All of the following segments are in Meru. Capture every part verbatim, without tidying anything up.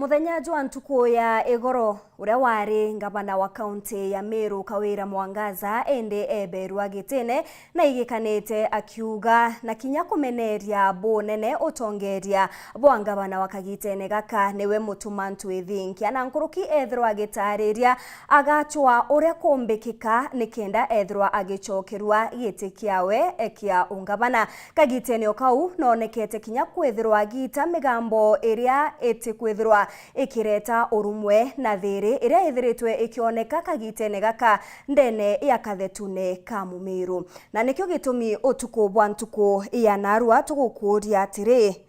Muthenya jwa ntuku ya igoro, uria wari ngavana wa kaunti ya Meru Kawira Mwangaza indi eberwa gitine na igikanite akiuga na kinya kumeneria bunene utongeria bwa ngavana wa kagitene gaka niwe Mutuma Ntwithinkia, na nkuruki ethirwa agitariria agachwa uria kumbikika nikenda ethirwa agicokerua giti kiawe kia ungavana. Kagitene o kau, noonekete kinya kwithirwa agiita migambo iria itikwithirwa ikireta urumwe na thiiri iria ithiritwe ikioneka kagitene gaka ndene ya kathetune ka Mumiru. Na nikio gitumi utuku bwa ntuku ya narua tugukuuria atiri,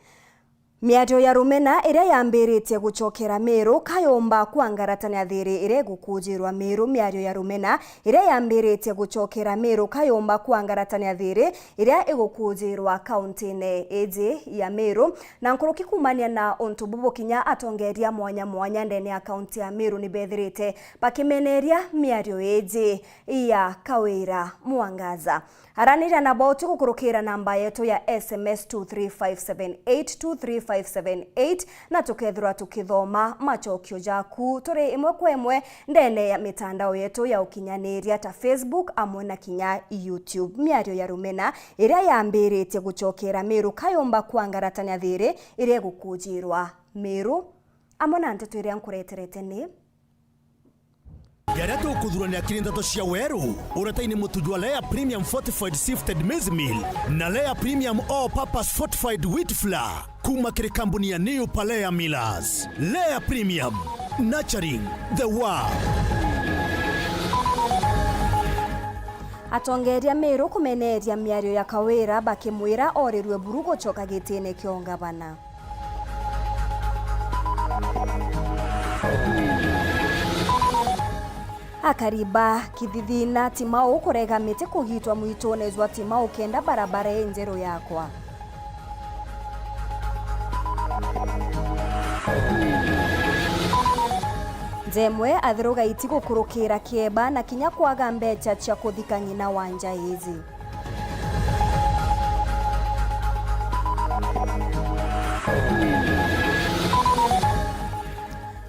miario ya rumena iria yambiritie gucokera Miru kayomba kwangaratania thiiri iria igukujirwa Miru? Miario ya rumena iria yambiritie gucokera Miru kayomba kwangaratania thiiri iria igukujirwa kauntine iji ya Miru? Na nkuruki kumania na untu bubu, kinya atongeria mwanya mwanya ndene ya kaunti ya Miru ni bethirite bakimeneria miario iji ya Kawira Mwangaza. Araniria nabo tugukurukira namba yetu ya S M S two three five seven eight, two three five seven eight, na tukethirwa tukithoma macokio jaku turi imwe kwa imwe ndene ya mitandao yetu ya ukinyaniria ta Facebook amwe na kinya YouTube. Miario ya rumena iria yambiritie gucokera Miru kayomba kwangaratania thiiri iria igukujirwa Miru, amwe na nteto iria nkureterete ni Jaria tukuthurania kiri nteto cia weru, uretaini mutu jwa Lea Premium Fortified Sifted Maize Meal na Lea Premium All Purpose Fortified Wheat Flour kuma kiri kambuni ya New Palea Millers. Lea Premium, nurturing the world. Atongeria Miru kumeneria miario ya Kawira bakimwira orirue buru gucoka gitine kia ungavana. Akari ba Kithithina Timau kurega miti kugitwa mwitune jwa Timau kenda barabara ii njeru yakwa. Njemwe athirugaiti gukurukira kieba na kinya kwaga mbecha cia kuthika ng'ina wa nja iji.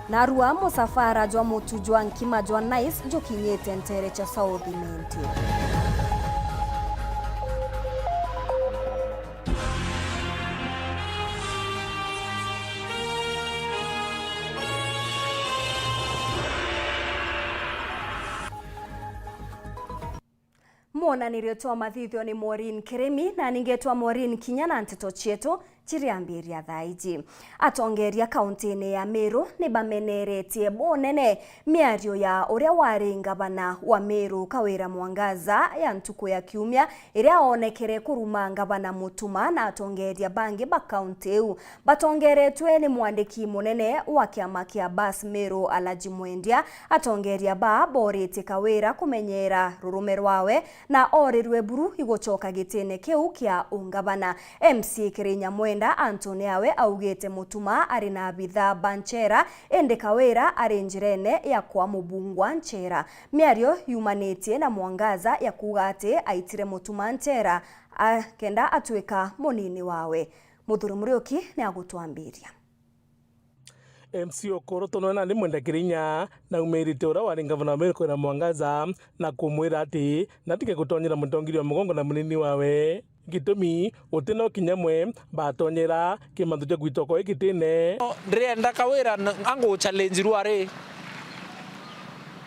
Narua musafara jwa mutu jwa nkima jwa Nice jukinyite ntere cia South Imenti. Mwonanirio twa mathithio ni Maureen Kirimi, na ningetwa Maureen kinya na nteto cietu ciriambiria thaa iji. Atongeria kauntine ya Meru ni bameneretie bunene miario ya uria wari ngavana wa Meru Kawira Mwangaza ya ntuku ya kiumia iria oonekere kuruma ngavana Mutuma na atongeria bangi ba kaunti iu. Batongeretwe ni mwandiki munene wa kiama kia Bas Meru Alaji Mwendia, atongeria baa booritie Kawira kumenyera rurume rwawe na oorirwe buru igucoka gitine kiu kia ungavana. M C A kiri Nyamwenda Anthony Awe augite Mutuma ari na abithaa ba nchera, indi Kawira ari njirene ya kwa mubungwa nchera. Miario yumanitie na Mwangaza ya kuuga ati aitire Mutuma nchera, a, kenda atwika munini wawe. Muthuri Muriuki ni agutwambiria. M C Okoro Tono nandi mwenda Kirinya naumirite uria wari ngavana wa Meru Kawira Mwangaza na kumwira ati natige gutonyera mutongeria wa mugongo na munini wawe. Gitumi guti no kinya mwe batonyera kimantu kia gwitwa kwa gitine. Ndirienda Kawira n-, angu challenge rwari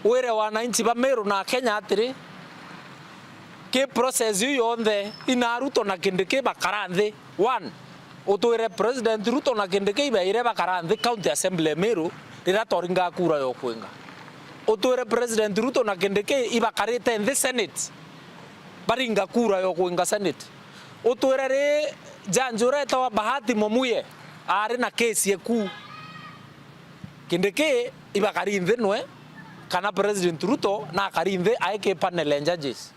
wire wananchi ba Meru na Kenya atiri, ki process iu yonthe ina Ruto na Kindiki bakara nthi. One, utwire President Ruto na Kindiki ibaire bakara nthi County Assembly ya Meru riria twaringa kura ya ukwinga. Utwire President Ruto na Kindiki ibakarite nthi Senate baringa kura ya ukwinga Senate. Utwire ri judge uria etawa Bahati Momuye ari na case eku. Kindiki ibakari nthi nwe kana President Ruto na akari nthi aiki panel ya judges.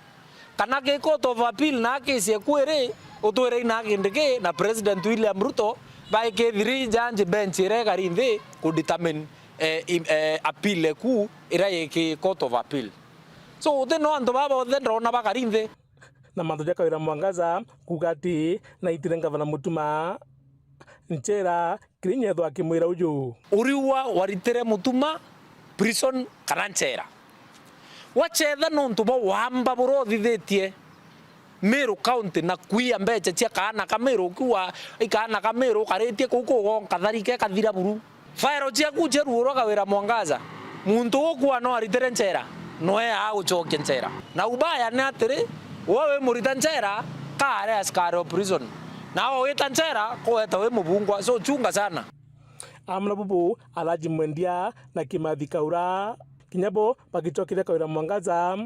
Kana ki Court of Appeal na case eku iri, utwire ina Kindiki na President William Ruto baiki three judge bench iria ikari nthi ku determine, eh, im-, eh, appeal eku iria yiki Court of Appeal. So, uti no antu baba bonthe ndona bakari nthi. Na mantu ja Kawira Mwangaza kuuga ati naitire ngavana Mutuma nchera kiri inya ethwa akimwira uju. Uriuga waritire Mutuma prison kana nchera? Wachetha nontu bwa wamba buria uthithitie Meru County na kuia mbecha cia kaana ka Meru, ukiuga ikaana ka Meru ukaritie kuu kugonka tharike ikathira buru. Fairo ciaku cia ruo rwa Kawira Mwangaza, muntu ukua no aritire nchera, noe agucokia nchera. Na ubaya ni atiri, we wi murita nchera, kaare askari o prison. Nawe wita nchera, kuweta wi mubungwa. So chunga sana. Amwe na bubu, Alhaji Mwendia na Kimathi Kaura, kinya bo bagicokeria Kawira Mwangaza,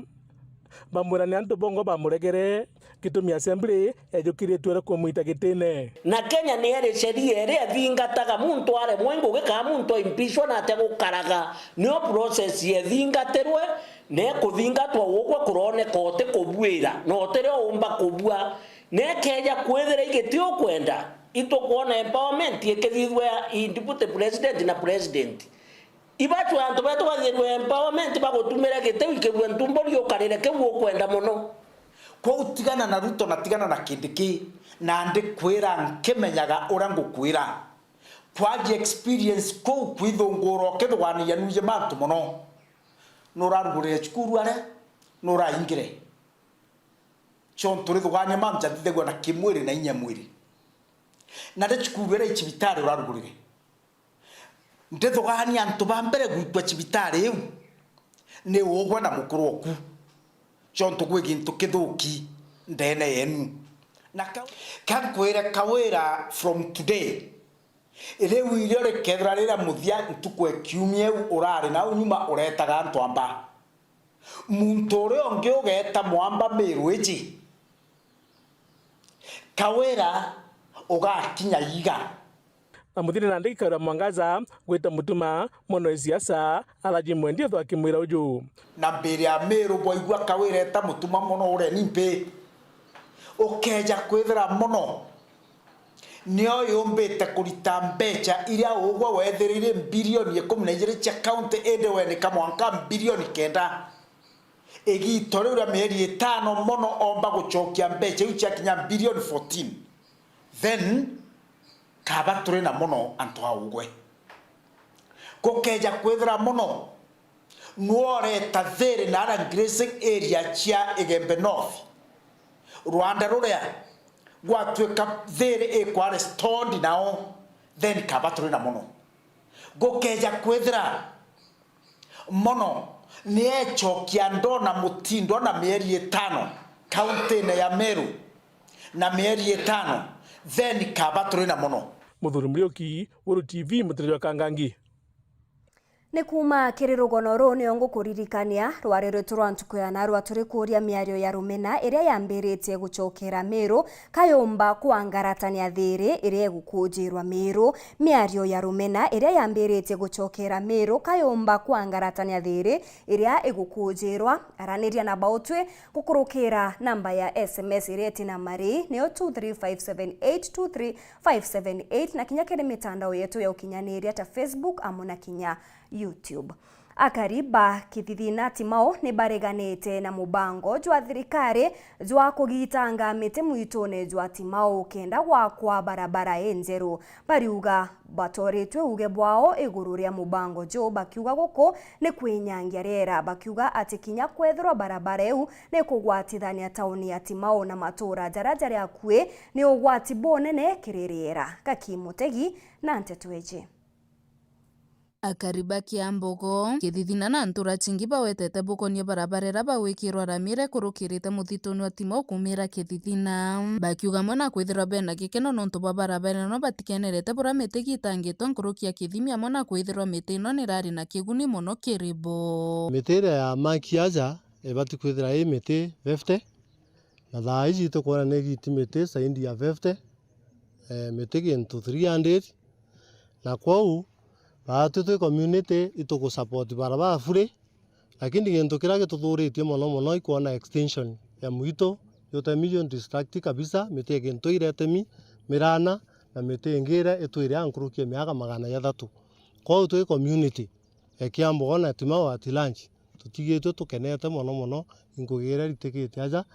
bamwira ni antu bongo bamuregere, gitumi assembly ejukiritwe ri kumwita gitine. Na Kenya ni iri sheria iria ithingataga muntu aremwe ngugi kana muntu aimpishwa na atia gukaraga, nio process yethingatirwe, na ikuthingatwa ugwe kuroneka uti kubuira, na utiri umba kubua. Na ikeja kwithira igiti ukwenda, itukwona empowerment ikithithwa i deputy president na president. Ibachwe antu betu bathirwe empowerment, bagutumire giti, wikirue ntumburi ukarire kiu ukwenda mono. Kwou tigana na Ruto na tigana na Kindiki, na ndikwira nkimenyaga uria ngukwira. Kwagia experience kuu kwithungura ukithuganiria nuiji mantu mono. Nurarugurire cukuru aria, nuraingire. Chontu urithugania mantu jathithagua na kimwiri na inya mwiri. Na ndi cukuru iria i cibitari urarugurire. Ndithugania antu ba mbere gwitwa cibitari iu ni ugwe na mukuru oku, chontu gwi gintu kithuki ndene yenu. Na ka-, ka nkwire Kawira from today, riu irio rikethira riria muthia ntuku e kiumia iu urari nau nyuma uretaga antu amba. Muntu uria ungi ugeeta mwamba Miru iji, Kawira ugakinya iga. Na muthiri nandi Kawira Mwangaza gwita mutuma mono e siasa, Alhaji Mwendia ethwa akimwira uju. Na mbere ya Miru bwaigua Kawira eta mutuma mono ureni mpi. Ukeja kwithira mono nio yumbite kurita mbecha iria ugwe wethirire mbirioni ikumi na ijiri cia county, indi we ni kamwanka mbirioni kenda. Igiita riu ria mieri itano mono omba gucokia mbecha iu ciakinya mbirioni fourteen, then kaba turi na mono antu a ugwe. Gukeja kwithira mono nworeta thiri na ara grazing area cia Igembe North, rwanda ruria gwatuika thiri ikwa restored nao, then kaba turi na mono. Gukeja kwithira mono ni ecokia ndona mutindo na mieri itano kauntine ya Meru na mieri itano, then kaba turi na mono. Muthuri Muriuki, Weru T V, Mutiriri wa Kangangi. Ni kuuma kiri rugono ruu nio ngukuririkania rwari rwitu rwa ntuku ya narua turi kuuria miario ya rumena iria yambiritie gucokera Miru kayumba kwangaratania thiri iria igukujirwa Miru. Miario ya rumena iria yambiritie gucokera Miru kayumba kwangaratania thiri iria igukujirwa. Araniria na bautwi gukurukira namba ya S M S iria itina mari, niyo two three five seven eight, two three five seven eight, na kinya kiri mitandao yetu ya ukinyaniria ta Facebook amwe na kinya YouTube. Akari ba Kithithina Timau ni bareganite na mubango jwa thirikari jwa kugitanga miti mwitune jwa Timau kenda gwakwa barabara injeru. Bariuga batoritwe uge bwao iguru ria mubango juu, bakiuga guku ni kwinyangia riera, bakiuga ati kinya kwethirwa barabara iu ni kugwatithania tauni ya Timau na matura jaria jari akui, ni ugwati bunene kiri riera. Gaki Mutegi na nteto iji. Akari ba Kiambogo, Kithithina na ntura cingi bawetete bukonia barabara iria bagwikirwa rami iria ikurukirite muthituni wa Timau kumira Kithithina, bakiuga amwe na kwithirwa bena gikeno nontu bwa barabara ino, batikenerete buria miti igitangitwe nkuruki ya kithimi, amwe na kwithirwa miti ino nirari na kiguni mono kiri bo. Miti iria ya maki aja ibati kwithira i miti fifty, na thaa iji tukwona ni igiti miti zaidi ya fifty, eh, miti gintu three hundred. Na kwou, baatwi twi community itugusupport barabara fully, lakini gintu kiria gituthuritie mono mono ikwona extension ya mwitu, yutemi yu distract kabisa, miti ya gintu iria itemi mirana, na miti ingi iria itwire a nkuruki ya miaka magana jathatu. Kwou twi community, e Kiambogo na Timau at large, tutigitwe tukenete mono mono i ngugi iria iritikite aja,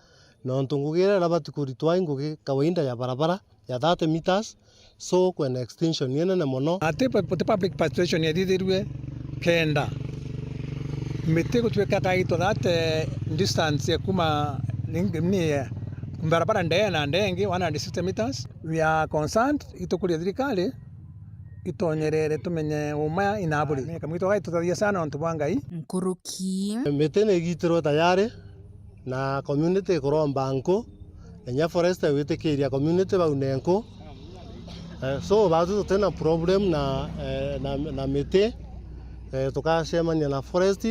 nontu ngugi iria irabati kuritwa i ngugi kawaida ya barabara, ya thirty meters, so kwina extension inene mono. Ati pu-, pu-, public participation yathithirue kenda miti gutuika kaitwa that, eh, distance ya kuma ni, ni, eh, barabara ndee na ndee ingi one hundred sixty meters. We are concerned, itukuria thirikari itonyerere tumenye uma ina buri. Ni kamwito gaitutethia sana untu bwa Ngai. Nkuruki. Miti ni igitirwe tayari, na community ikuromba nku, na inya forest witikiria community baune nku. Eh, so, batu tutina problem na, eh, na, na miti. Eh, tukacemania na forest,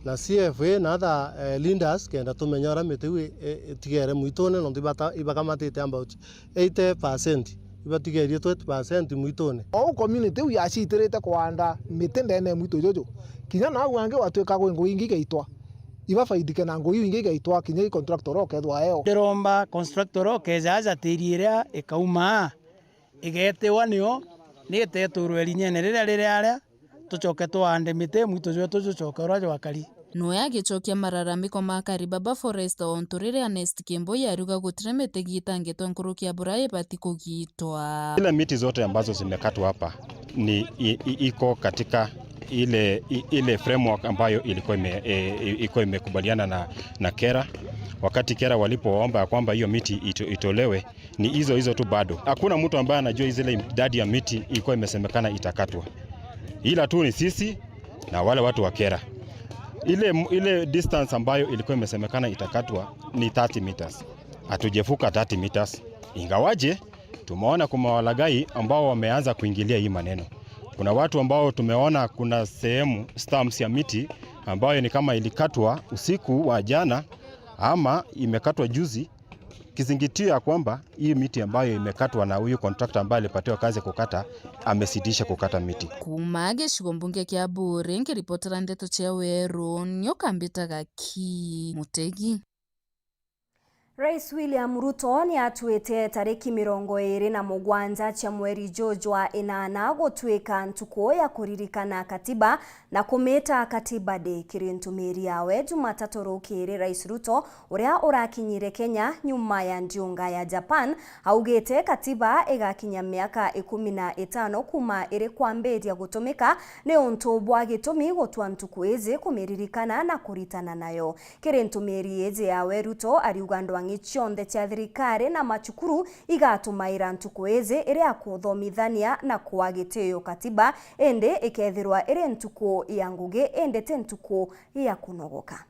na C F A, na other, eh, leaders, kenda tumenya uria miti iu i-, i-, itigere mwitune, nontu ibata-, ibakamatite about eighty percent, ibatigerie twenty percent mwitune. Ou community iu yacitirite kuanda miti ndene ya mwitu juju, kinya nau angi gwatuika gwi ngugi ingi igaitwa, ibafaidike na ngugi iu ingi igaitwa, kinya i contractor uria ukethwa eo. Ndiromba constructor uria ukeja aja tiri iria ikauma aa, igetiwa nio, ni iteturwe rinyene riria riri aria, tucoke tuande miti, mwitu jwetu jucoke uria jwakari. Noe agicokia mararamiko ma Karibaba Forest, ontu riria Ernest Kimboi ariuga gutiri miti giitangitwe nkuruki ya buria ibati kugiitwa. Zile miti zote ambazo zimekatwa hapa ni i-, i-, iko katika ile, i-, ile framework ambayo ilikuwa ime-, e, i-, ilikuwa imekubaliana na, na KeRRA. Wakati KeRRA walipoomba ya kwamba hiyo miti ito-, itolewe, ni hizo hizo tu bado. Hakuna mtu ambaye anajua zile idadi ya miti ilikuwa imesemekana itakatwa. Ila tu ni sisi na wale watu wa KeRRA. Ile, ile distance ambayo ilikuwa imesemekana itakatwa ni thirty meters. Hatujavuka thirty meters. Ingawaje, tumeona kuna walaghai ambao wameanza kuingilia hii maneno. Kuna watu ambao tumeona kuna sehemu stumps ya miti ambayo ni kama ilikatwa usiku wa jana ama imekatwa juzi, kizingitio ya kwamba hii miti ambayo imekatwa na huyu contractor ambaye alipatiwa kazi ya kukata, amezidisha kukata miti. Kuuma gicigo mbunge kia Buuri, nkiripotera ndeto cia Weru, nio Kambita Gaki Mutegi. Rais William Ruto ni atuite tariki mirongo iiri na mugwanja cia mweri juju jwa inana gutuika ntuku ya kuririkana katiba na kumita Katiba Day. Kiri ntumiri yawe Jumatatu rukiri, Rais Ruto, uria urakinyire Kenya nyuma ya ndiunga ya Japan, augite katiba igakinya miaka ikumi na itano kuuma iri kwambiria gutumika, ni untu bwa gitumi gutua ntuku iji kumiririkana na kuritana nayo. Kiri ntumiri iji yawe, Ruto ariuga ndwang'i cionthe cia thirikari na macukuru igatumaira ntuku iji iri ya kuthomithania na kua gitio katiba, indi ikethirwa iri ntuku ya ngugi, indi ti ntuku ya kunogoka.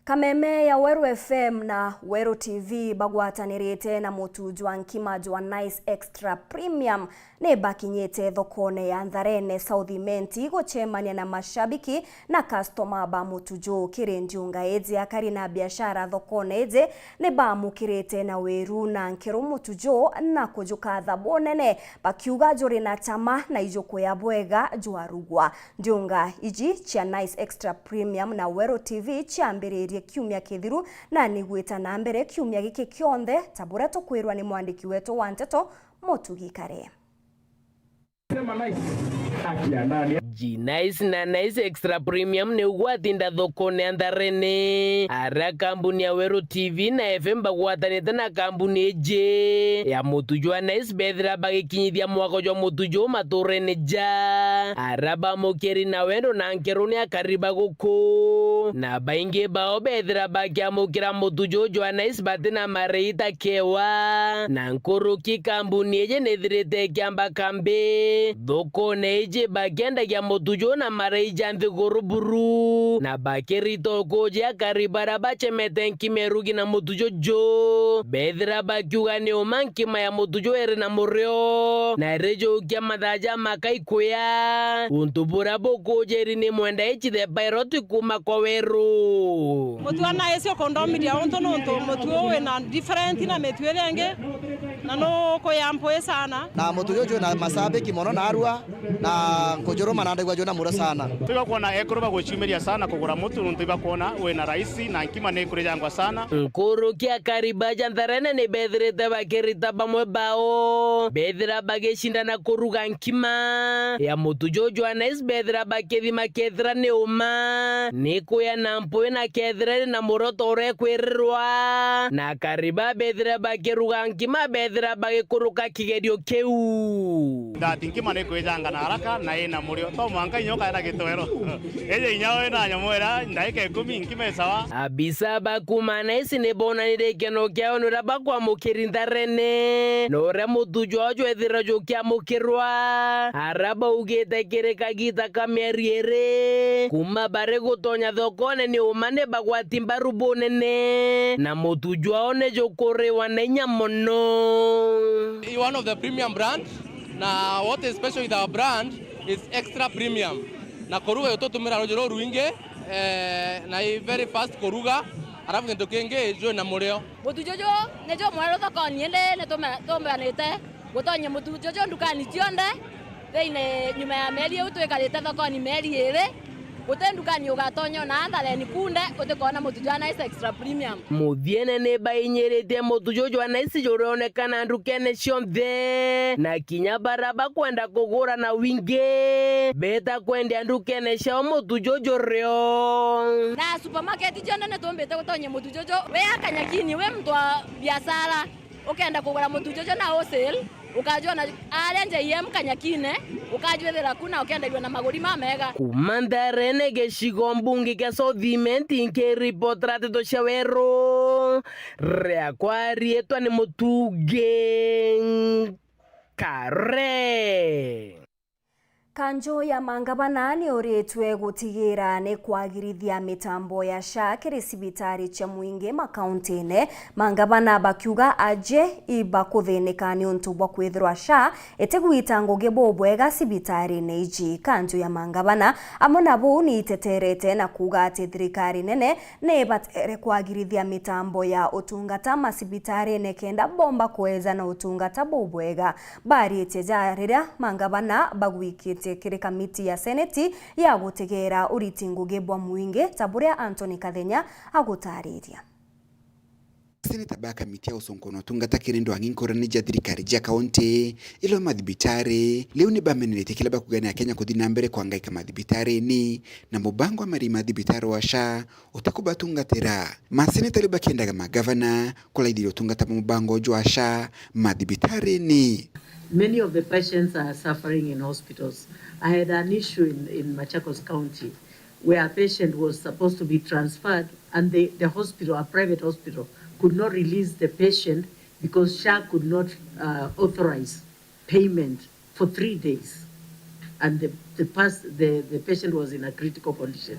Kameme ya Weru F M na Weru T V bagwatanirite na mutu jwa nkima jwa Nice Extra Premium ni bakinyite thokone ya Ntharene South Imenti gucemania na mashabiki na customer ba mutu juu. Kiri ndiunga iji, akari na biashara thokone iji ni baamukirite na wiru na nkeru mutu juu na kujukatha bunene, bakiuga juri na cama na ijukuya bwega jwarugwa. Ndiunga iji cia Nice Extra Premium na Weru T V ciambiririe kiumia kithiru, na nigwita na mbere kiumia giki kionthe, ta buria tukwirwa ni mwandiki wetu wa nteto, Mutugi Kare. Sema Nice. Aki ya nani? G Nice na Nice Extra Premium ni ugwatinda thokone ya Ntharene. Aria kambuni ya Weru T V na F M bagwatanite na kambuni iji ya mutu jwa Nice bethira bagikinyithia mwako jwa mutu juu maturene ja. Aria bamukiri na wendo na nkeru ni akari ba guku. Na baingi bao bethira bakiamukira mutu juu jwa Nice bati na marei ta kewa. Na nkuruki kambuni iji nithirite ikiamba kambi thokone iji bakiendagia mutu juu na marei ja nthiguru buru. Na bakirita ukuji akari baria bacemete nkima irugi na mutu juju. Bethira bakiuga ni uma nkima ya mutu juu iri na murio, na irijukia mathaa ja maka ikuya. Untu buria bukujiri ni mwenda ici the pilot kuuma kwa Weru. Mutu ana isi ukundomithia untu nuntu mutu uu wina different na mitu iria ingi, na nukuya mpui sana. Na mutu juju na mashabiki mono narua, na Ah, nkujuruma na ndaigua jwina mura sana. Twibakwona ekuru bagwiciumiria sana kugura mutu nontu ibakwona wina raisi na nkima ni ikurijangwa sana. Nkuruki a Kariba ja Ntharene ni bethirite bakirita bamwe bao bethira bagicindana kuruga nkima ya mutu juju wa Nice, bethira bakithima kethira ni uma, ni kuya na mpui na kethira iri na muroto urekwirirwa. Na Kariba bethira bakiruga nkima, bethira bagikuruka kigerio kiu. That nkima ni kwijanga na haraka na ina murio. To mwanka inya ukaera gitwero. Eje inya we na nyamu era ndaika ikumi nkima isawa. Abisa ba kuma Nice ni bonanirie gikeno kiao ni uria bakwamukiri Ntharene, na uria mutu jwao jwethira jukiamukirwa. Ara baugite kiri kagita ka mieri iri, kuma bari gutonya thokone ni uma ni bagwati mbaru bunene, na mutu jwao ni jukuriwa na inya mono. One of the premium brand, na what is special with our brand is extra premium. Na kuruga tutumira ruji rurwingi, eh, na i very fast kuruga, arafu gintu kingi jwi na murio. Mutu juju ni jumweru thokoni, indi ni tume-, tumbanite gutonyia mutu juju ndukani cionthe thiini nyuma ya mieri iu twikarite thokoni mieri iri. Guti ndukani ugatonya ona Ntharene kunde utikoona mutu jwa Nice Extra Premium. Muthiene ni bainyiritie mutu juju jwa Nice jurionekana ndukene cionthe, na kinya bara bakwenda kugura na wingi beta kwendia ndukene ciao mutu juju rio. Na supermarket cionthe ni tumbite gutonyia mutu juju. Wi akanyakini, wi muntu wa biashara, ukenda kugura mutu juju na wholesale, ukajwona aria J M Kanyakine, ukajwithira ku na ukendairua na maguri mamega. Kuma Ntharene gicigo mbunge kia South Imenti, nkiripotera nteto cia weru, riakwa riitwa ni Mutungi Nkare. Kanju ya mangavana ni uritwe gutigira ni kwagirithia mitambo ya SHA kiri cibitari cia mwingi makaunti-ini, mangavana bakiuga aje ibakuthinika niuntu bwa kwithirwa SHA itigwita ngugi bubwega cibitari-ini iji. Kanju ya mangavana amwe na buu ni iteterete na kuuga ati thirikari nene ni ibatere kwagirithia mitambo ya utungata macibitari-ini kenda bomba kwejana utungata bubwega. Baaritie ja riria mangavana bagwikitie kiri kamiti ya seneti ya gutegeera uriti ngugi bwa mwingi, ta buria Anthony Kathenya agutaariria. Seneta ba kamiti ya uconkona utungata kiri ndwang'i nkurani ja thirikari ja kaunti, ilo mathibitari, riu ni bameneretie kiria bakuuga ni Akenya kuthi na mbere kwangaika mathibitari-ini na mubango wa marima ma thibitari wa SHA utikubatungatira. Maseneta riu bakiendaga magavana kuraithiria utungata bwa mubango uju wa SHA mathibitari-ini. Many of the patients are suffering in hospitals. I had an issue in, in Machakos County where a patient was supposed to be transferred and the, the hospital, a private hospital, could not release the patient because SHA could not, uh, authorize payment for three days, and the, the, past, the, the patient was in a critical condition.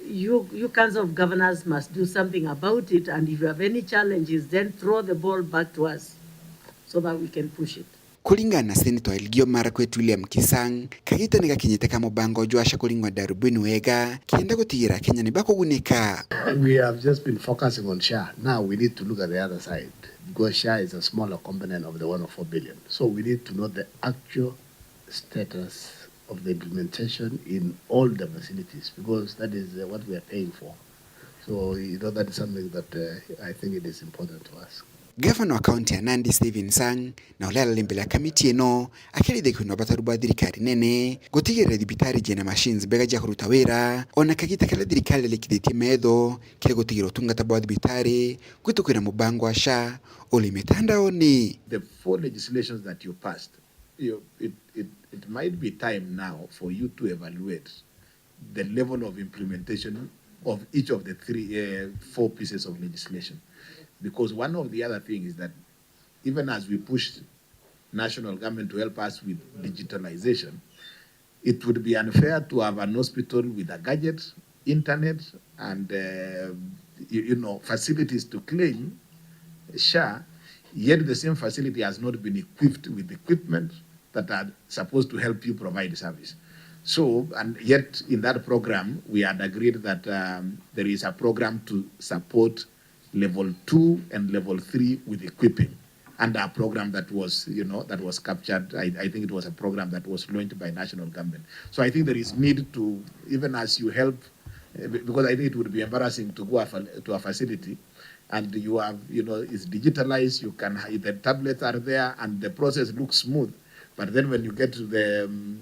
You, you Council of Governors must do something about it, and if you have any challenges, then throw the ball back to us so that we can push it. Kuringana na Seneta wa Elgeyo Marakwet William Kisang, kagita ni gakinyite ka mubango jwa SHA kuringwa darubini wega, kenda gutigira Akenya ni bakugunika. We have just been focusing on SHA. Now we need to look at the other side. Because SHA is a smaller component of the one oh four billion. So we need to know the actual status of the implementation in all the facilities, because that is, uh, what we are paying for. So, you know, that is something that, uh, I think it is important to us. Gavana wa kaunti ya Nandi Stephen Sang, na uria arari mbere ya kamiti ino, akiarithia kwina ubataru bwa thirikari nene gutigirira thibitari jina machines mbega jia kuruta wira, ona kagita karia thirikari irikithitie metho kiri gutigira utungata bwa thibitari kwitukira mubango wa SHA uri mitandaoni. The four legislations that you passed, you, it, it, it might be time now for you to evaluate the level of implementation of each of the three, uh, four pieces of legislation. Because one of the other things is that even as we push national government to help us with digitalization, it would be unfair to have an hospital with a gadget, internet, and, uh, you, you know, facilities to claim SHA, yet the same facility has not been equipped with equipment that are supposed to help you provide service. So, and yet in that program, we had agreed that, um, there is a program to support level two and level three with equipping. under a program that was, you know, that was captured. I, I think it was a program that was launched by national government. So I think there is need to, even as you help, eh, be-, because I think it would be embarrassing to go a fa-, to a facility and you have, you know, it's digitalized, you can ha-, the tablets are there and the process looks smooth. But then when you get to the, um,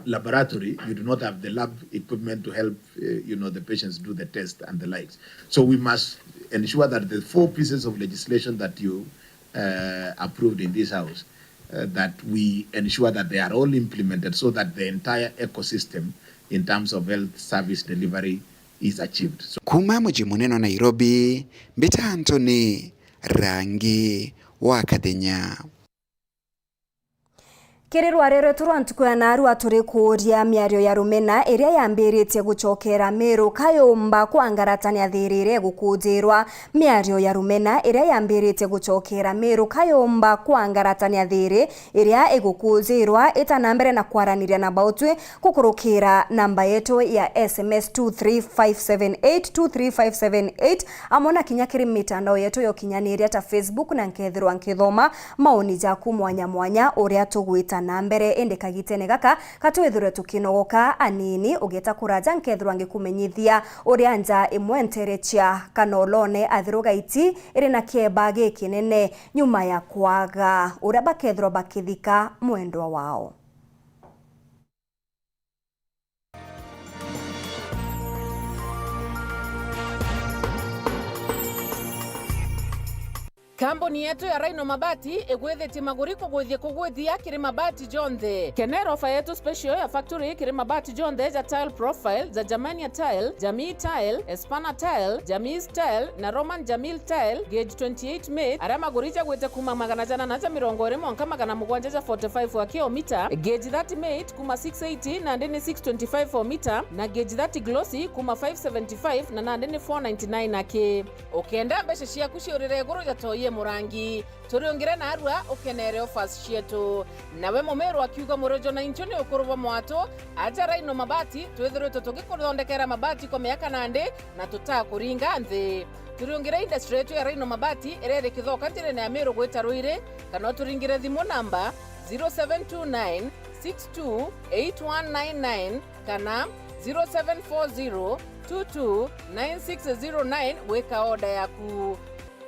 laboratory, you do not have the lab equipment to help, uh, you know, the patients do the test and the likes. So we must ensure that the four pieces of legislation that you, uh, approved in this house, uh, that we ensure that they are all implemented so that the entire ecosystem in terms of health service delivery is achieved. So Kuma muji munene wa Nairobi, mbita Anthony Rangi wa Kathenya. Kiri rware rwetu rwa ntuku ya narua, turi kuuria miario ya rumena iria yambiritie gucokera Meru kayumba kwangaratania thiri iria igukunjirwa. Miario ya rumena iria yambiritie gucokera Meru kayumba kwangaratania thiri iria igukunjirwa, ita na mbere na kwaraniria na bautwi kukurukira namba yetu ya S M S two three five seven eight, two three five seven eight, amwe na kinya kiri mitandao yetu ya ukinyaniria ta Facebook, na nkethirwa nkithoma maoni jaku mwanya mwanya uria tugwita na mbere. Indi kagitene gaka, ka twithirwe tukinogoka anini, ugeta kuraja, nkethirwa ngikumenyithia uria nja imwe nterecia kana olone athiru gaiti iri na kieba gikinene nyuma ya kwaga uria bakethirwa bakithika mwendwa wao. Kambuni yetu ya Rhino Mabati igwithitie maguri kugwithia kugwithia kiri mabati jonthe. Kenera ofa yetu special ya factory kiri mabati jonthe ja Tile Profile, ja Germania Tile, Jamii Tile, Espana Tile, Jamii Tile na Roman Jamil Tile, gauge twenty-eight mate, aria maguri jagwite kuma magana jana na ja mirongo iri mwanka magana mugwanja ja forty-five wa kilomita, gauge thirty mate kuma six eighty nandi ni six twenty-five o mita, na gauge thirty glossy kuma five seventy-five na nandi ni four ninety-nine aki. Ukenda mbeca ciaku ciurire iguru ja toi e murangi, turiungire narua ukenere offers cietu. Nawe mumiru akiuga murojo na inchu ni ukuru bwa mwatu, aja Rhino Mabati, twithiritwe tugikuthondekera mabati kwa miaka nandi na tutakuringa nthi. Turiungire industry yetu ya Rhino Mabati iria iri Kithoka njirene ya Meru gwita Ruiri, kana uturingire thimu namba zero seven two nine six two eight one nine nine kana zero seven four zero two two nine six zero nine gwika order yaku.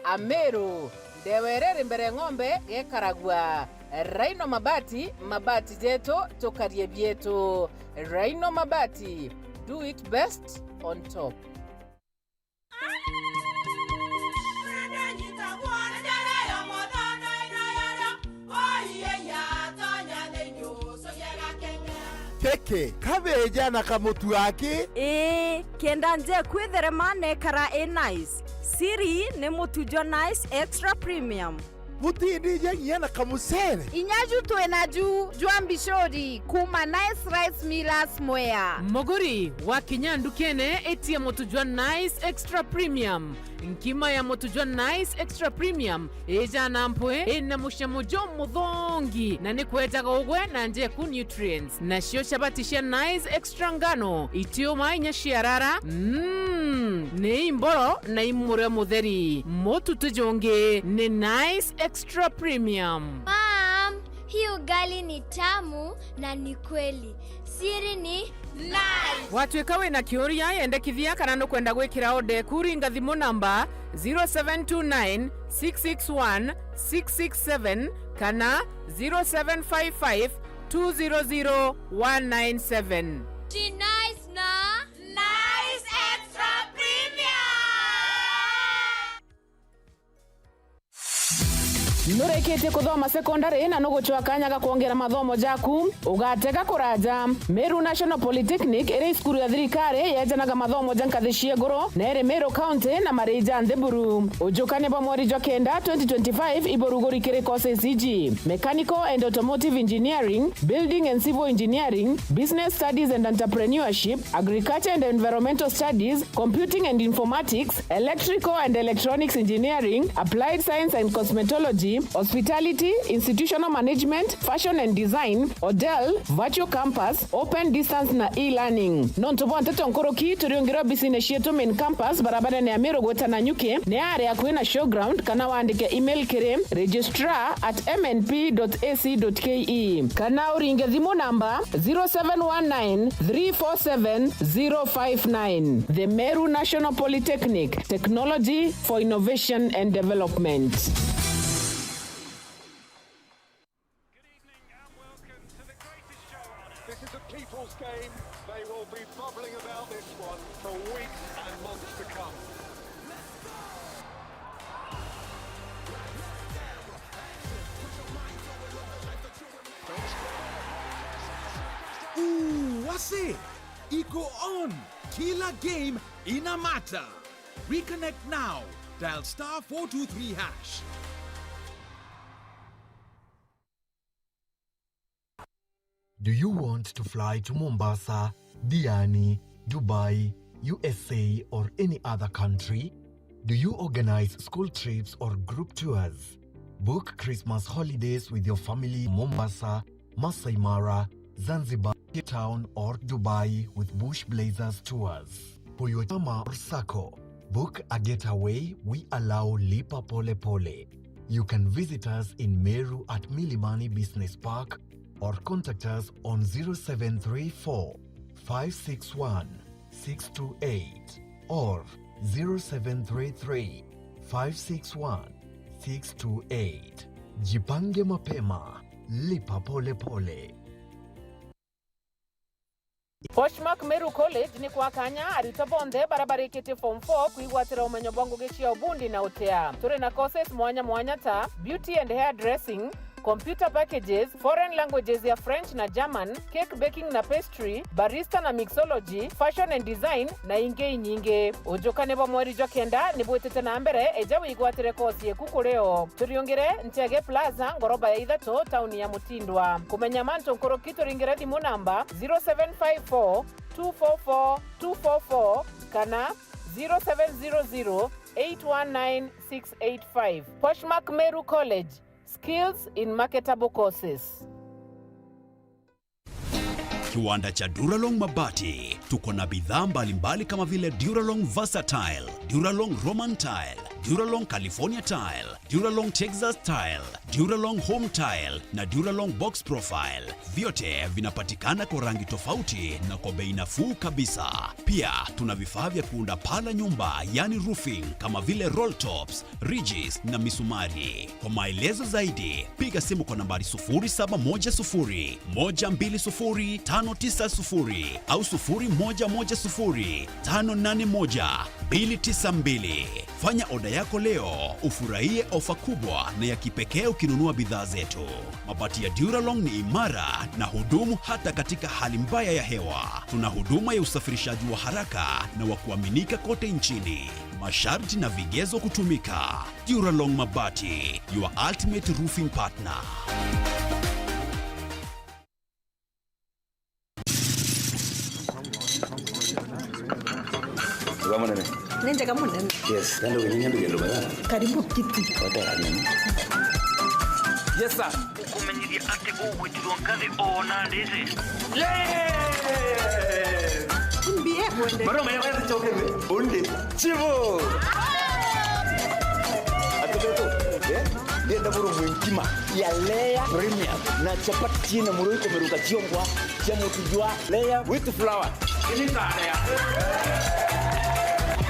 Ameru, ndewa iria iri mbere ng'ombe gekaragua. Rhino Mabati, mabati jetu, tukarie bietu. Rhino Mabati, do it best on top. Kiki, kabeja na kamutu aki? Ii, kenda nje kwitherema nekara i nice. Siri ni mutu jwa Nice Extra Premium. Butindija nginya na kamucere? Inya ju twi naju jwa mbicuri kuma Nice Rice Millers Mwea. Muguri, wakinya ndukene, itia mutu jwa Nice Extra Premium. Nkima ya mutu jwa Nice Extra Premium ijana mpwi, ina mucamo jumuthongi, na ni kwejaga ugwe na njeku nutrients. Nacio chabati cia Nice Extra ngano, itiuma inya ciarara. Mm, ni imboro na imurio mutheri. Mutu ti jungi, ni Nice Extra Premium. Mom, hii ugali ni tamu na ni kweli. Siri ni Nice. Watuika wina kiuria, yendekithia kana nukwenda gwikira order eku, ringa thimu namba zero seven two nine six six one six six seven kana zero seven five five two zero zero one nine seven. Ti Nice na Nice Extra Premium. Nurikitie kuthoma secondary na nugucwa kanya ga kwongera mathomo jaku? Ugatega kuraja. Meru National Polytechnic iri cukuru ya thirikari yejanaga mathomo ja nkathi cia iguru na iri Meru County na marii ja nthi buru. Ujukania bwa mweri jwa kenda twenty twenty-five iburuguri kiri courses iji: Mechanical and Automotive Engineering, Building and Civil Engineering, Business Studies and Entrepreneurship, Agriculture and Environmental Studies, Computing and Informatics, Electrical and Electronics Engineering, Applied Science and Cosmetology, Hospitality, Institutional Management, Fashion and Design, Hotel, Virtual Campus, Open Distance na E-Learning. Nontu bwa nteto nkuruki, turiungire obisine cietu Main Campus, barabarene ya Meru gwita Nanyuki, ni ari akui na Showground, kana wandike email kiri registrar at M N P dot A C dot K E, kana uringe thimu namba zero seven one nine three four seven zero five nine. The Meru National Polytechnic, technology for innovation and development. Good evening and welcome to the greatest show on earth. This is a people's game. They will be bubbling about this one for weeks and months to come. Ooh, what's it? Iko on. Kila game ina matter. Reconnect now. Dial star four two three hash. Do you want to fly to Mombasa, Diani, Dubai, U S A, or any other country? Do you organize school trips or group tours? Book Christmas holidays with your family in Mombasa, Masai Mara, Zanzibar, Cape Town, or Dubai with Bush Blazers Tours. For your chama or sacco, book a getaway, we allow Lipa Pole Pole. You can visit us in Meru at Milimani Business Park or contact us on zero seven three four, five six one, six two eight or zero seven three three, five six one, six two eight. Jipange mapema, lipa pole pole. Poshmark Meru College ni kwa kanya aritwa bonthe baria barikitie form four kwigwatira umenyo bwa ngugi cia ubundi na utea. Turi na courses mwanya mwanya ta beauty and hair dressing, computer packages, foreign languages ya French na German, cake baking na pastry, barista na mixology, fashion and design, na ingi inyingi. Ujukane bwa mweri jwa kenda ni bwitite na mbere, eja wigwatire course yeku kuri o. Turiungire Nchege Plaza, ngoroba ya ithatu, tauni ya Mutindwa. Kumenya mantu nkuruki, turingire thimu namba zero seven five four, two four four, two four four kana zero seven zero zero, eight one nine, six eight five. Poshmark Meru College, skills in marketable courses. Kiwanda cha Duralong Mabati. Tuko na bidhaa mbalimbali kama vile Duralong Versatile, Duralong Roman Tile, Duralong California Tile, Duralong Texas Tile, Duralong Home Tile na Duralong Box Profile. Vyote vinapatikana kwa rangi tofauti na kwa bei nafuu kabisa. Pia tuna vifaa vya kuunda paa la nyumba, yani roofing, kama vile roll tops, ridges na misumari. Kwa maelezo zaidi, piga simu kwa nambari sufuri saba moja sufuri, moja mbili sufuri, tano tisa sufuri au sufuri moja moja sufuri, tano nane moja, mbili tisa mbili. Fanya oda yako leo, ufurahie ofa kubwa na ya kipekee ukinunua bidhaa zetu. Mabati ya Duralong ni imara na hudumu hata katika hali mbaya ya hewa. Tuna huduma ya usafirishaji wa haraka na wa kuaminika kote nchini. Masharti na vigezo kutumika. Duralong Mabati, your ultimate roofing partner. Uga munene. Ni njega munene. Yes, kandi uginyanya mbigendo baya. Karibu kiti. Wata ya nini? Yes, sir. Ukumenyithia ati ugwitirwo nkathi o na ndiri. Yes! Mbie mwende. Maroma ya wezi choke we. Undi. Chivo. Atubeto. Eh? Ndienda buru mwinkima ya layer premium na chapati na muro ikomeruka chiongwa cha mutu jwa layer with flour.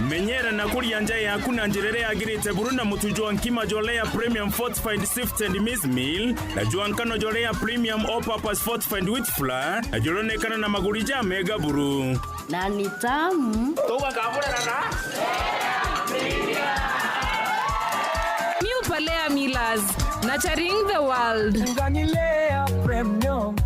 Menyera na kuria nja yaku na njira iria yagirite buru na mutu jwa nkima jwa Layer Premium Fortified Sifted Maize Meal na jwa nkano jwa Layer Premium All Purpose Fortified Wheat Flour na juronekana na maguri ja mega buru. Na ni tamu. Tugakaburana na New Palea Millers, nurturing the world. Ngani Layer Premium.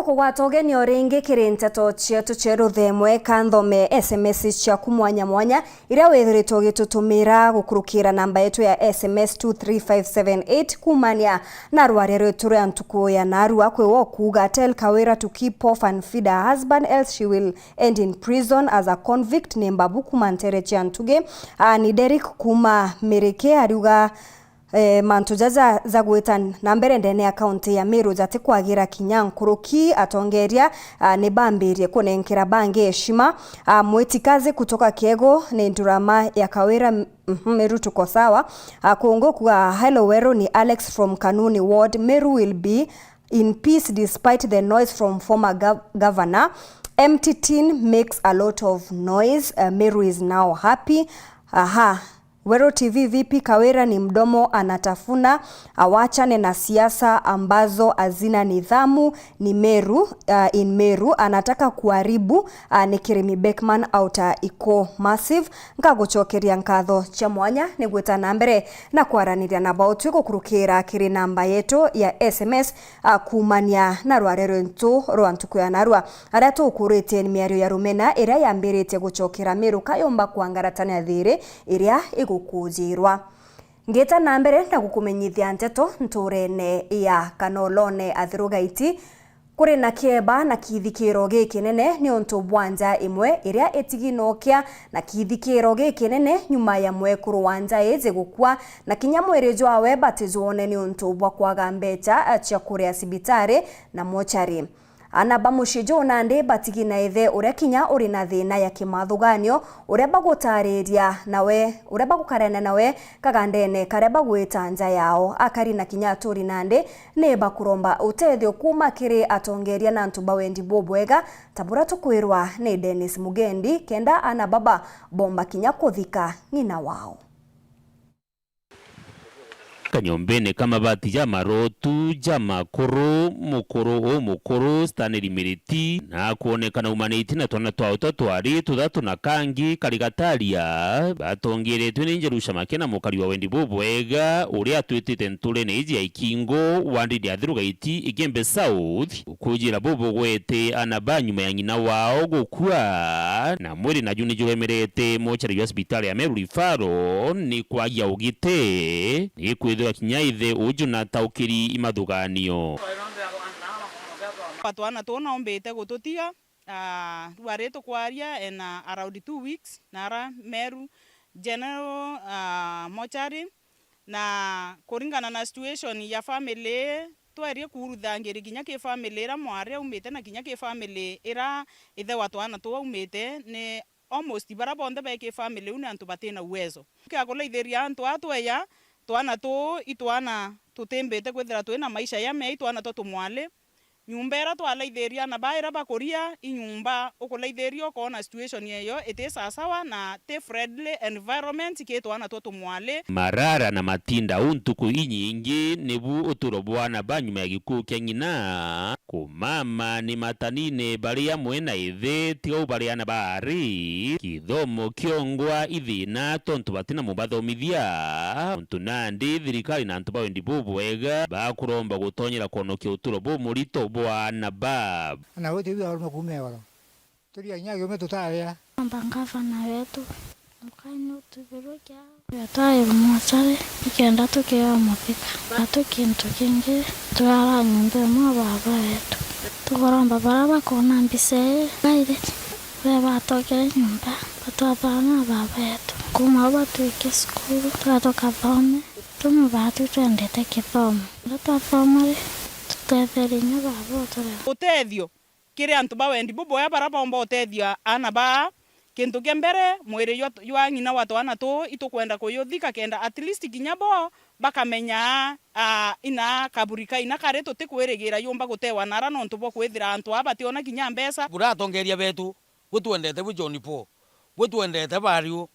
Kugwata ugeni o ringi kiri nteto cietu cia ruthemwe, ka nthome S M S ciaku mwanya mwanya iria withiritwe ugitutumira gukurukira namba yetu ya S M S two three five seven eight kumania na rwaria rwetu rwa ntuku ya narua. Kwi we ukuuga, "Tell Kawira to keep off and feed her husband, else she will end in prison as a convict." Ni Mbabu kuma ntere cia Ntugi. Aa, ni Derrick kuma Miriki ariuga, eh, mantu jaja jagwita na mbere ndene ya kaunti ya Meru jatikwagira kinya nkuruki. Atongeria, ah, ni bambirie kunenkera bangi heshima. Ah, Mwitikazi kutoka Kiego ni ndurama ya Kawira, mhm, Meru tuko sawa. Ah, Kungu kuga, "Hello Weru, ni Alex from Kanuni Ward. Meru will be in peace despite the noise from former gov-, governor. Empty tin makes a lot of noise. Uh, Meru is now happy." Aha. Weru T V vipi? Kawira ni mdomo anatafuna, awachane na siasa ambazo hazina nidhamu. Ni Meru, uh, in Meru, anataka kuharibu, uh, ni Kirimi Beckman Outer Iko Massive. Nkagucokeria nkatho cia mwanya ni gwita na mbere na kwaraniria na bautwi gukurukira kiri namba yetu ya S M S, a, kumania na rware rwentu rwa ntuku ya narua. Aria tukuritie ni miario ya rumena iria yambiritie gucokera Meru kayomba kwangaratania thiri iria igukujirwa. Ngita na mbere na gukumenyithia nteto nturene ya Kanolone Athirugaiti, kuri na kieba na kithikiro gikinene niuntu bwa nja imwe iria itiginokia na kithikiro gikinene nyuma ya mwekuru wa nja iji gukua, na kinya mwiri jwawe batijwone niuntu bwa kwaga mbecha cia kuria cibitari na mochari. Ana ba mucii juu nandi batigi na ithe uria kinya uri na thina ya kimathuganio, uria bagutariria nawe, uria bagukarania nawe kagandene karia bagwita nja yao. Akari na kinya aturi nandi ni bakuromba utethio kuuma kiri atongeria na antu ba wendi bubwega, ta buria tukwirwa ni Dennis Mugendi, kenda ana baba bomba kinya kuthika ng'ina wao. Kanyumbene ka mabati jamarotu, jamakuru, mukuru umukuru, Stanley Miriti, na akwonekana aumanite na twana twawe twa twari tuthatu na kangi kari gataria, batongeretwe ni Njerusha Makena, mukari wa wendi bubwega, uria atwitite nturene iji ya Ikingo, wandini ya Athirugaiti, Igembe South, kujira bubugwete ana ba nyuma ya ng'ina wao gukua, na mwiri naju ni juremerete mochari jwa cibitari ya Meru Referral ni kwagia ugite, ni kwithirwa kinya ithe uju na taukiri imathuganio. Twana tuu naumbite gututiga, ah, rwari tukwaria in, ah, around two weeks, na ara Meru General, ah, Mochari, na kuringana na situation ya family, twerie kuuruthangiria kinya ki family ira mwari aumite na kinya ki family ira ithe wa twana tuu aumite, ni almost bara bonthe be ki family iu ni antu batina uwezo. Kia kulaithiria antu aa tweya, twana tuu i twana tutimbite kwithira twina maisha jamea, i twana twa tumwali. Nyumba ira twalaithiria ana baa ira bakuria, i nyumba ukulaithiria ukoona situation yeyo iti sasawa na ti friendly environment ki twana twa tumwali. Marara na matinda uu ntuku inyingi nibu uturo bwa ana ba nyuma ya gikuu kia ng'ina. Kumama ni matanine bari amwe na ithe, tiga u bari ana ba ari. Kithomo kiongwa ithina tontu batina mubathomithia. Untu nandi thirikari na antu ba wendi bubwega bakuromba gutonyera kwonokia uturo bumurito bwa ana bab. Na gwe tiwi aruma kuuma igoro. Turia kinya kiume tutaria. Amba ngavana wetu, Ngai nutubirwe kiao. Twetairwe mochari, nikenda tukeo muthika. Atu kintu kingi, twara nyumba imwe baba wetu. Tukuromba bara bakona mbica ii, bairi, we batokere nyumba, batwathana baba wetu. Kuma au batwike cukuru, tuga tukathome, tume batu twendete kithomo. Ira twathoma ri, tutetherie inya baba uturera. Utethio kiri antu ba wendi buboya bara baumba utethia ana baa. Kintu kia mbere, mwiri jwa, jwa ng'ina wa twana tuu itukwenda kuyuthika kenda at least kinya bo bakamenya, ah, ina kaburi ka ina kari tutikwirigira yumba gutewa nara nontu bwa kwithira antu aa bationa kinya mbeca. Bura atongeria betu, butwendete bwi John Paul, butwendete bariu,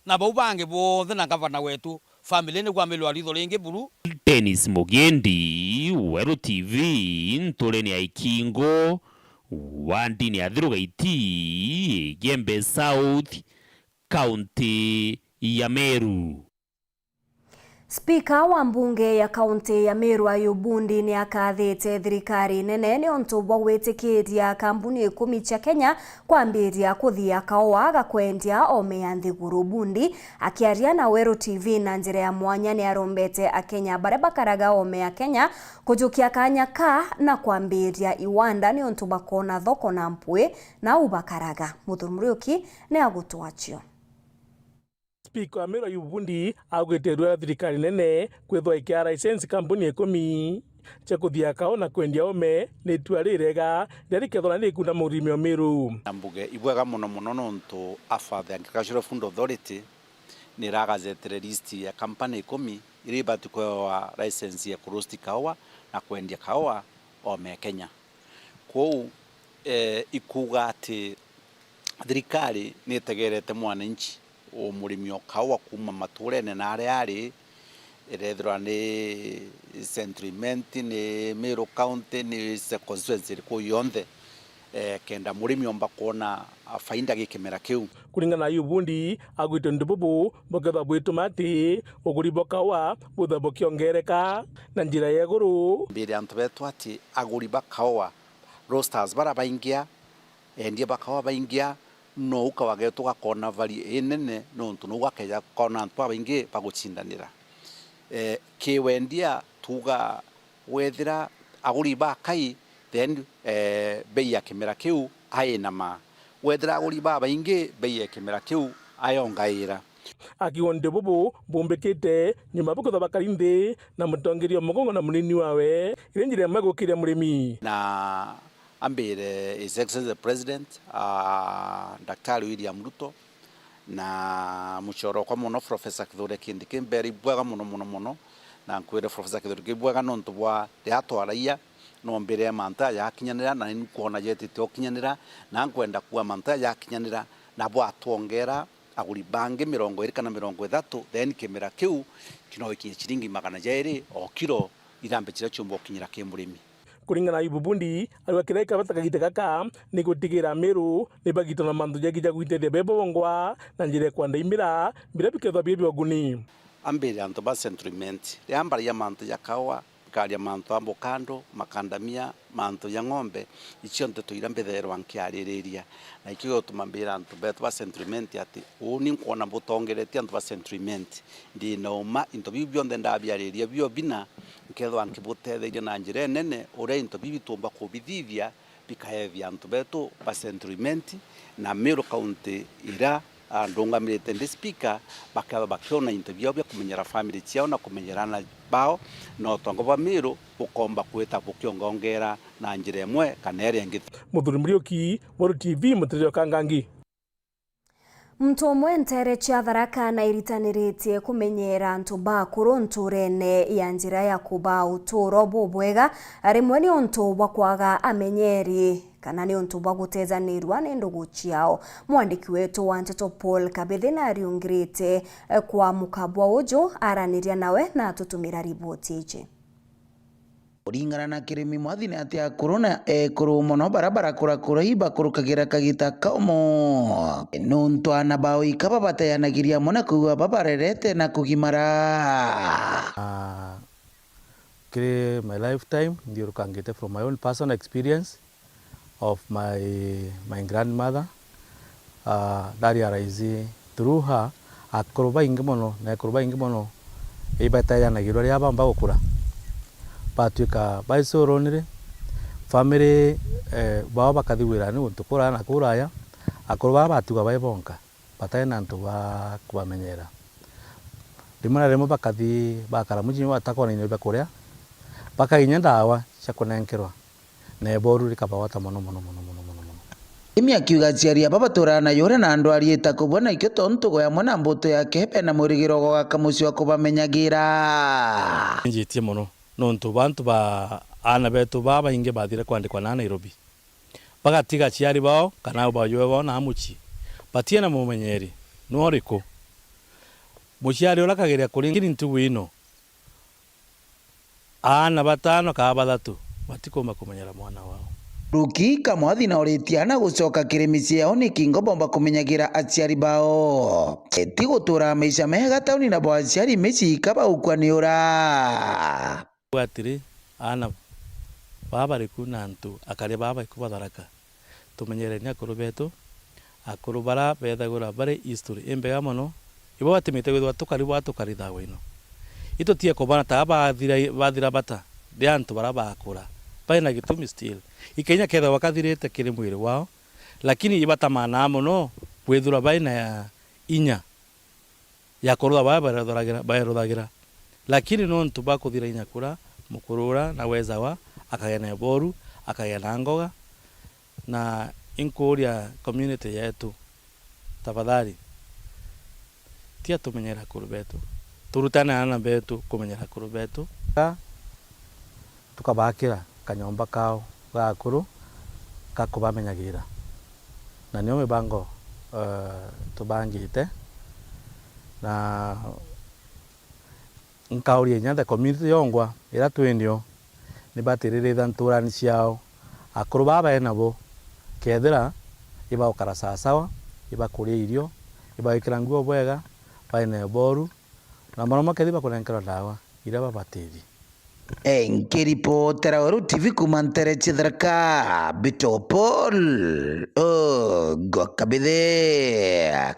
na bau bangi bonthe na ngavana wetu, family ni kwambirwa ritho ringi buru. Dennis Mugendi, Weru T V, nturene ya Ikingo, wandini ya Thiru Gaiti, Igembe South, kaunti ya Meru. Spika wa mbunge ya kaunti ya Meru Ayub Bundi ni akathite thirikari nene niuntu bwa gwitikiria kambuni ikumi cia Kenya kwambiria kuthia kaua ga kwendia oome ya nthiguru. Bundi akiaria na Weru T V na njira ya mwanya ni arombete Akenya baria bakaraga oome ya Kenya kujukia kanya ka na kwambiria iwanda niuntu bakona thoko na mpwi nau bakaraga. Muthuri Muriuki ni agutwacio. Spika wa Meru Ayub Bundi augite rua thirikari nene kwithwa ikia license kambuni ikumi cia kuthia kaua na kwendia oome ni itua rirega riria rikethwa ni rikunda murimi o Meru. Na mbuge ibwega mono mono nontu a for the Agricultural Food Authority ni iragazetire list ya company ikumi iria ibati kwewa license ya kuroast kaua na kwendia kaua oome Kenya. Kwou, eh, ikuuga ati thirikari ni itegerete mwananchi, o murimi o kaua kuuma maturene na aria ari, irethirwa ni Central Imenti, ni Meru County, ni se-, constituency iriku yonthe, eh, kenda murimi omba kwona faida gi kimera kiu. Kuringana na Ayub Bundi, augite untu bubu bukethwa bwituma ati uguri bwa kaua buthe bukiongereka na njira ya iguru. Mbire antu betu ati aguri ba kaua, roasters bara baingia, endia ba kaua baingia, nou kaua getu gakona value inene, nontu nou gakeja kona antu babaingi bagucindanira. Eh, ki wendia tuga wethira aguri bakai, then, eh, bei ya kimera kiu ainama. Wethira aguri babaingi, bei ya kimera kiu ayongaira. Akiuga untu bubu bumbikite nyuma bukethwa bakari nthi na mutongeria o mugongo na munini wawe, iri njira imwe gukiria murimi. Na ambire His Excellency the President, ah, Daktari William Ruto, na muchoro okwa mono Professor Kithure Kindiki, mbere ibwega mono, mono, mono, na nkwire Professor Kithure Kindiki ibwega nontu bwa riria twaragia, no mbire mantu jaja jakinyanira, na ni nkwona jetite ukinyanira, na nkwenda kuuga mantu jaja jakinyanira, na bwatwongera aguri bangi mirongo iri kana mirongo ithatu, then kimera kiu kino gikinye ciringi magana jairi o kiro, irambe ciria ciumba gukinyira ki murimi. Kuringana na Ayubu Bundi, arauga kiria gikabata kagita gaka ni gutigira Meru ni bagitwa na mantu jaingi ja gwitethia be bongwa na njira ya kwanda imira biria bikethwa biri bia uguni. Ambire antu ba Central Imenti, riria mbaragia mantu ja kaua, nkaria mantu ja mbukandu, makandamia, mantu ja ng'ombe, icio nteto iria mbithairwa nkiaririria. Na ikio gigutuma mbira antu betu ba Central Imenti ati, uuni nkwona butongeretie antu ba Central Imenti. Ndi na uma, into biu bionthe ndabiaririria bio bina, nkethwa nkibutetheria na njira inene, uria into biu bitumba kubithithia, bikaethia antu betu ba Central Imenti na Meru County iria, ah, ndungamirite ndi speaker, bakethwa bakiona into biao bia kumenyera family ciao na kumenyera aana bao, na utonga bwa Meru bukomba kwita bukiongaongera na njira imwe kana iria ingi. Muthuri Muriuki, Weru T V, Mutiriri o Kangangi. Muntu umwe nteere cia Tharaka nairitaniritie kumenyeera antu ba akuru ntuurene ya njira ya kubaa utuuro bubwega, rimwe niuntu bwa kwaga amenyeeri kana niuntu bwa gutejanirua ni ndugu ciao. Mwandiki wetu wa nteto Paul Kabithi nariungirite, eh, kwa mukabwa uju, araniria nawe na atutumira riboti iji. Kuringana na Kirimi Mwathi, ni ati akuru na ekuru mono bara barakura kurai bakurukagira kagita kaumo, nuntu aana bao ika babateyanagiria amwe na kwigua babarerete na kugimara. Ah, kiri my lifetime, nthiurukangite from my own personal experience of my, my grandmother. Ah, ndarealize through her, akuru baingi mono na ekuru baingi mono ibatejanagirua riria baumba gukura, batwika bai so lonely, family, eh, bao bakathi wirani guntu kuraya na kuraya, akuru baa batuga bai bonka, batai na antu ba kubamenyera. Rimwe na rimwe bakathi bakara mucii batakona indo bia kuria, bakaginya ndawa cia kunenkerwa. Na iboru rikabagwata mono, mono, mono, mono, mono, mono. Imi akiuga aciari aba baturaga na yore na ndwari itakubua, na ikio tontu gwe amwe na mbuto yake bena mwirigiro gwa gaka mucii wa kubamenyagira. Njitie mono, nontu bantu ba aana betu babaingi bathire kwandikwa na Nairobi, bagatiga aciari bao kana bajwe bao na mucii, batie na mumenyeri nwa uriku. Muciari uria akageria kuringira ntugu ino, aana batano kaa bathatu batikuuma kumenyera mwana wao. Ruki kamwathi na uritia na gucoka kiri micii yao, niki ngo bomba kumenyagira aciari bao? Ti gutura maisha mega tauni na bo aciari micii ka baukua ni ura? Atiri, aana baa bariku na antu akari baa bariku ba Tharaka? Tumenyereni akuru betu. Akuru bara bethagirwa bari history imbega mono, ibo batimite kwithirwa tukari bwa tukari thawa ino. Itutige kubona ta bathira, bathira bata ri antu bara bakura. Bari na gitumi still. Ikenya kethagwa kathirite kiri mwiri wao, lakini ibatamanaa mono kwithirwa bari na inya ya kurutha baa baeruthagira, baeruthagira. Lakini nontu bwa kuthira inya kura, mukuru ura na wezawa akagea na iboru, akagea na ngoga, na inkuria community yetu, tafadhali, tia tumenyera akuru betu, turutane aana betu kumenyera akuru betu. Ka tukabakira kanyomba kao ga akuru ga kubamenyagira. Na nio mibango, eh, tubangite, na nkauria inya the community yongwa ira twinio, nibatiririte nturani ciao akuru baa bae nabo, kethira ibagukara sawasawa, ibakuria irio, ibagwikira nguo bwega, bae na iboru, na mono mono kethi bakunenkerwa ndawa iria babatirie. Nkiripotera Weru T V kuuma ntere cia Tharaka, Bito Paul, o, gwa Kabithe.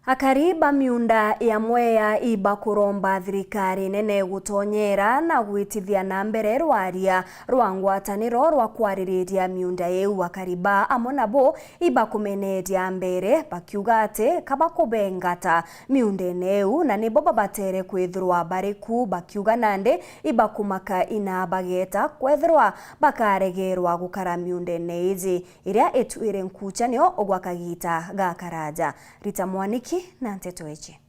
Akari ba miunda ya Mwea ibakuromba thirikari nene gutonyera na gwitithia na mbere rwaria rwa ngwataniro rwa kwaririria miunda iu. Akari ba amwe nabo ibakumeneria mbere, bakiuga ati kabakubengata miundene iu, na nibo babatere kwithirwa bari ku, bakiuga nandi ibakumaka ina bageta kwethirwa bakaregerwa gukara miundene iji iria ituire nkucha nio gwa kagita gakaraja. Rita Mwaniki na nteto iji.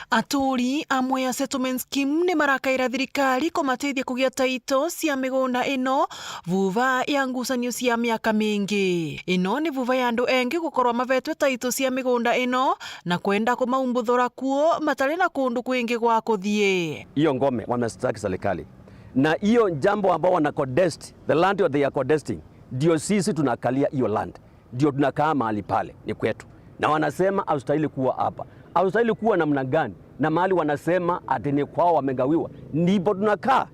Aturi amwe a Settlement Scheme ni marakaira thirikari kumateithia kugia taito cia migunda ino vuva ya ngucanio cia miaka mingi. Ino ni vuva ya andu engi gukorwa mavetwe taito cia migunda ino na kwenda kumaumbuthura kuo matari na kundu kwingi gwa kuthii. Hiyo ngome wameshtaki serikali, na hiyo jambo ambao wana contest, the land they are contesting, ndio sisi tunakalia hiyo land. Ndio tunakaa mahali pale, ni kwetu. Na wanasema, "Haustahili kuwa hapa." Haustahili kuwa namna gani? Na mahali wanasema ati ni kwao wamegawiwa, ndipo tunakaa.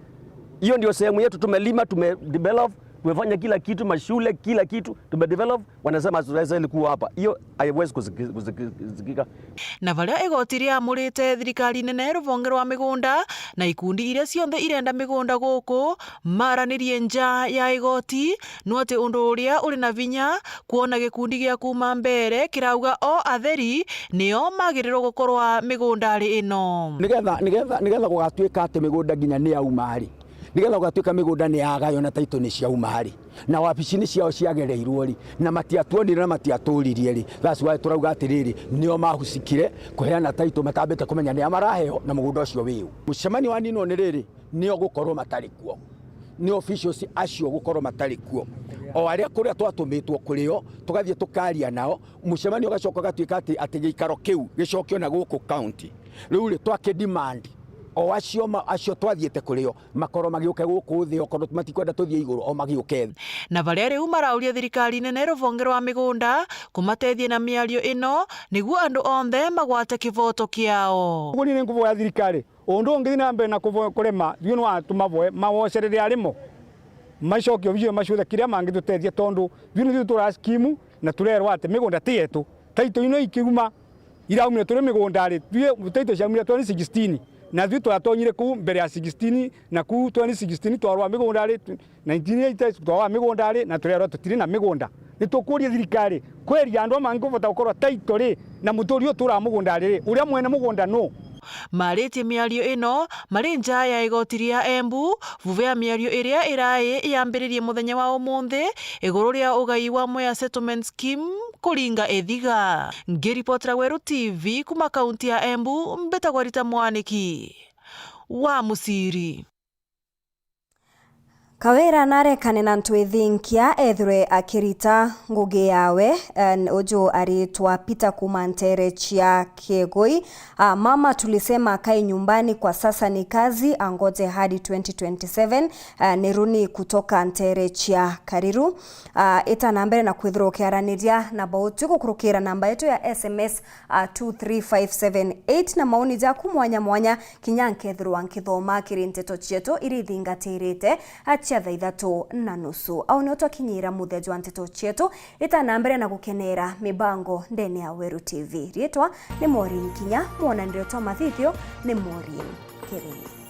Hiyo ndio sehemu yetu, tumelima, tumedevelop, tumefanya kila kitu, mashule, kila kitu tumedevelop. Wanasema, "Haustahili kuwa hapa." Hiyo haiwezi kusiki-, kusiki-, kusikika. Na varia igoti riamurite thirikari nene ruvonge rwa migunda na ikundi iria cionthe irenda migunda guku maranirie nja ya igoti, no ati undu uria uri na vinya kwona gikundi gia kuuma mbere kirauga o atheri nio magirirwo gukorwa migundari ino. Nigetha, nigetha, nigetha gugatuika ati migunda nginya ni yauma ri, nigetha gugatuika migunda ni yagaywa na taito ni ciauma ri, na wabici ni ciao ciagereirwo ri, na matiatuonire na matiaturirie ri, that's why turauga atiriri, nio mahucikire kuheana taito matambite kumenya ni a maraheo na mugunda ucio wi u. Mucemanio wa nino ni riri, nio gukorwo matari kuo, ni officials acio gukorwo matari kuo, o aria kuria twatumitwo kurio, tugathie tukaria nao, mucemanio ugacoka ugatuika ati, ati giikaro kiu gicokio na guku county. Riu ri, twaki demand o acio ma-, acio twathiite kurio, makorwo magiuke guku thi, okorwo matikwenda tuthie iguru, o magiuke thi. Na varia riu marauria thirikari nene ruvonge rwa migunda kumatethia na miario ino, niguo andu onthe magwate kivoto kiao. Uguo ni nguvoya thirikari, undu ungithi na mbere na kuvo-, kurema, thiu ni watuma voe mawocerere arimo, macokie obisi maciuthe kiria mangitutethia, tondu thiu nithu turaskimu na turerwa ati migunda ti yetu, taito ino ikiuma, iraumire turi migundari, twi taito ciaumire twenty sixteen, na thui twatonyire kuu mbere ya sixteen, na kuu twenty sixteen twarwa migundari, nineteen eighty twarwa migundari, na turerwa tutiri na migunda. Nitukuria thirikari kweria andu a mangi kuvota gukorwa taito ri, na muturi uyu turaga mugundari ri, uria mwene mugunda nu? Maritie miario ino mari nja ya igoti ria Embu, vuva ya miario iria irai yambiririe muthenya wa umunthi iguru ria ugai wa Mwea Settlement Scheme kuringa ithiga. Ngiripotera Weru T V kuma kaunti ya Embu, mbitagwa Rita Mwaniki wa Musiri. Kawira narekane na Ntwithinkia ethirwe akirita ngugi yawe. Eh, uju aritwa Peter kuma ntere cia Kiegoi. Ah, mama tulisema akae nyumbani kwa sasa, ni kazi angoje hadi twenty twenty-seven. Ah, ni Runi kutoka ntere cia Kariru. Ah, ita na mbere na kwithirwa ukiaraniria na Bauti gukurukira namba yetu ya S M S, ah, two three five seven eight, na maoni jaku mwanya mwanya kinya nkethirwa nkithoma kiri nteto cietu iri ithingatirite, ah, cia thaa ithatu na nusu. Au nio twakinyira muthia jwa nteto cietu. Ita na mbere na gukenera mibango ndene ya Weru T V. Riitwa ni Maureen Kinya, mwonanire twa mathithio ni Maureen Kirui.